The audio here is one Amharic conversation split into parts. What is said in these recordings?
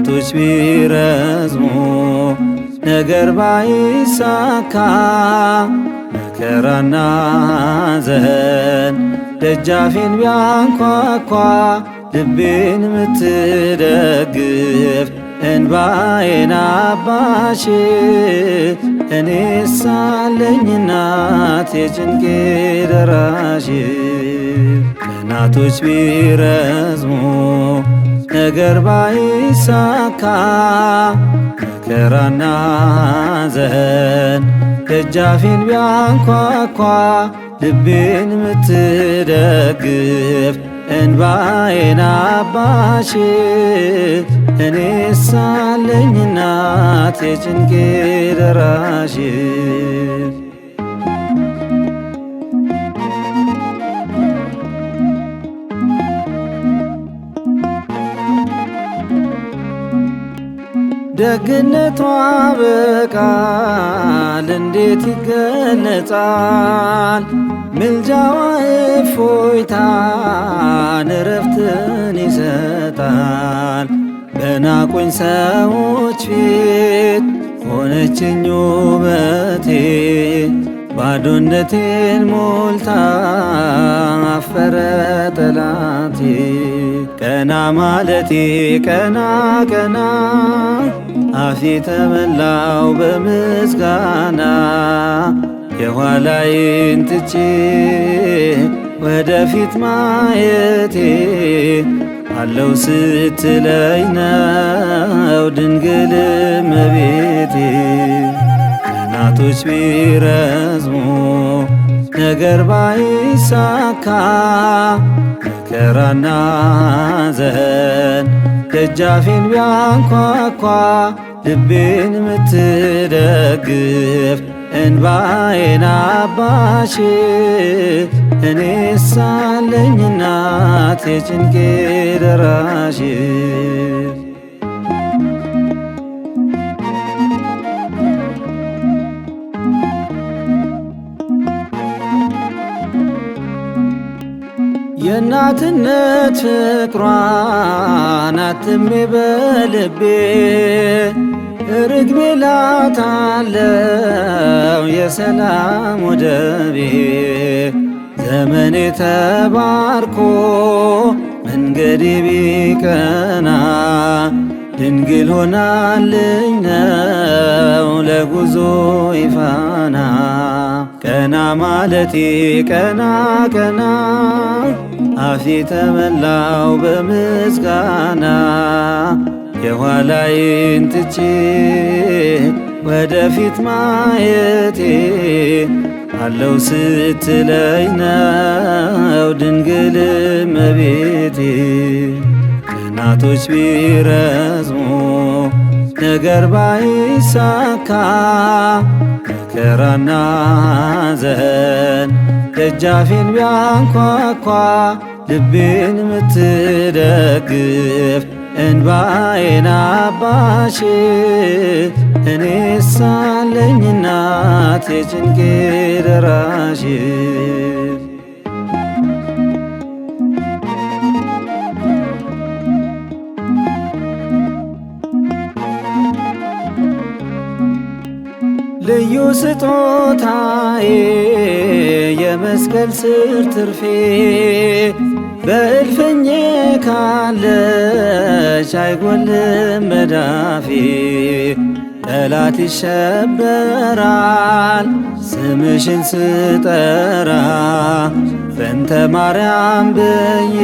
ቀናቶች ቢረዝሙ ነገር ባይሳካ መከራና ሐዘን ደጃፌን ቢያንኳኳ ልቤን ምትደግፍ እንባዬን አባሽ እኔስ አለኝ እናት የጭንቄ ደራሽ። ቀናቶች ቢረዝሙ ነገር ባይሳካ መከራና ሐዘን ደጃፌን ቢያንኳኳ ልቤን ምትደግፍ እንባዬን አባሽ እኔስ አለኝ እናት የጭንቄ ደራሽ። ደግነቷ በቃል እንዴት ይገለጻል? ምልጃዋ እፎይታን እረፍትን ይሰጣል። በናቁኝ ሰዎች ፊት ሆነችኝ ውበቴ ባዶነቴን ሞልታ አፈረ ጠላቴ። ቀና ማለቴ ቀና ቀና አፌ ተመላው በምስጋና የኋላዬን ትቼ ወደፊት ማየቴ አለው ስትለኝ ነው ድንግል እመቤቴ። ቀናቶች ቢረዝሙ ነገር ባይሳካ መከራና ሐዘን ደጃፌን ቢያንኳኳ ልቤን ምትደግፍ እንባዬን አባሽ እኔስ አለኝ እናት የጭንቄ ደራሽ። የእናትነት ፍቅሯን አትሜ በልቤ ርግቤ ላታለው የሰላም ወደቤ ዘመኔ ተባርኮ መንገዴ ቢቀና ድንግል ሆናልኝ ነው ለጉዞ ይፋና። ቀና ማለቴ ቀና ቀና አፌ ተመላው በምስጋና የኋላዬን ትቼ ወደፊት ማየቴ አለው ስትለኝ ነው ድንግል እመቤቴ። ቀናቶች ቢረዝሙ ነገር ባይሳካ መከራና ሐዘን ደጃፌን ቢያንኳኳ ልቤን ምትደግፍ እንባዬን አባሽ እኔስ አለኝ እናት የጭንቄ ደራሽ። ልዩ ስጦታዬ የመስቀል ስር ትርፌ በእልፍኜ ካለች አይጎልም መዳፌ ጠላት ይሸበራል ስምሽን ስጠራ በእንተ ማርያም ብዬ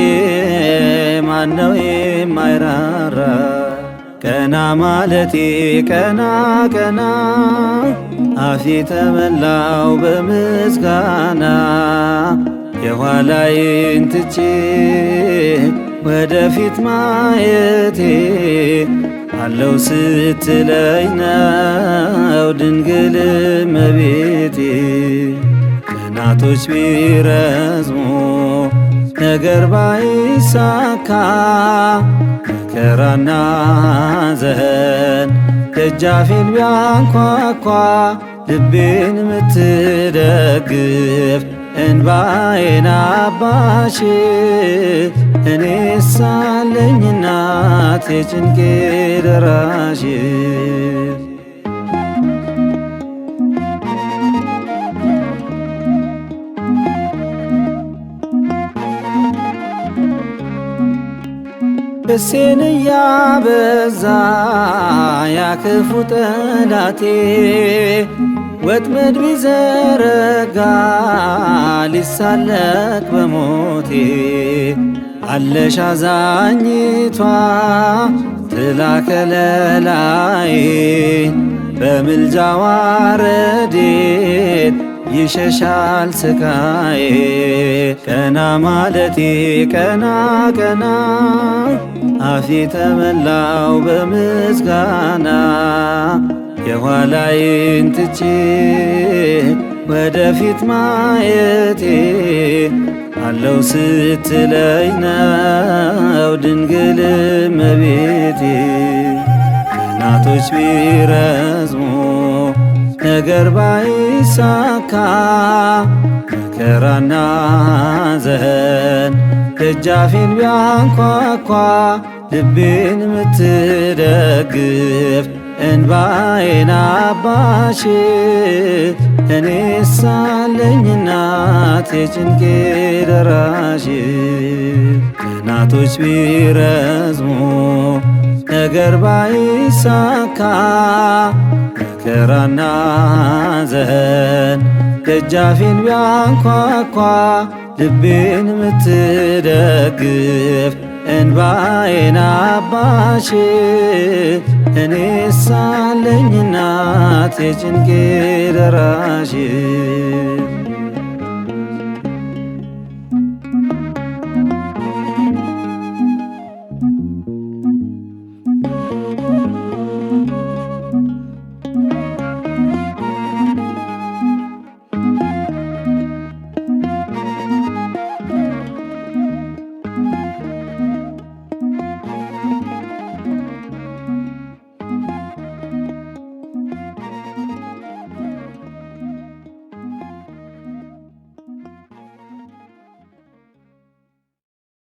ማነው የማይራራ? ቀና ማለቴ ቀና ቀና አፌ ተመላው በምስጋና የኋላዬን ትቼ ወደፊት ማየቴ አለው ስትለኝ ነው ድንግል እመቤቴ። ቀናቶች ቢረዝሙ ነገር ባይሳካ መከራና ሐዘን ደጃፌን ቢያንኳኳ ልቤን ምትደግፍ እንባዬን አባሽ እኔ ሳለኝ እናት የጭንቄ ደራሽ። ክሴን እያበዛ ያክፉ ጠላቴ ወጥመድ ቢዘረጋ ሊሳለቅ በሞቴ፣ አለሽ አዛኝቷ ጥላ ከለላዬ፣ በምልጃዋ ረድኤት ይሸሻል ስቃዬ። ቀና ማለቴ ቀና ቀና አፌ ተመላው በምስጋና፣ የኋላዬን ትቼ ወደፊት ማየቴ አለው ስትለኝ ነው ድንግል እመቤቴ። ቀናቶች ቢረዝሙ ነገር ባይሳካ፣ መከራና ሐዘን ደጃፌን ቢያንኳኳ፣ ልቤን ምትደግፍ እንባዬን አባሽ እኔ ሳለኝ እናት የጭንቄ ደራሽ። ቀናቶች ቢረዝሙ ነገር ባይሳካ፣ መከራና ሐዘን ደጃፌን ቢያንኳኳ፣ ልቤን ምትደግፍ እንባዬን አባሽ እኔ ሳለኝ እናት የጭንቄ ደራሽ።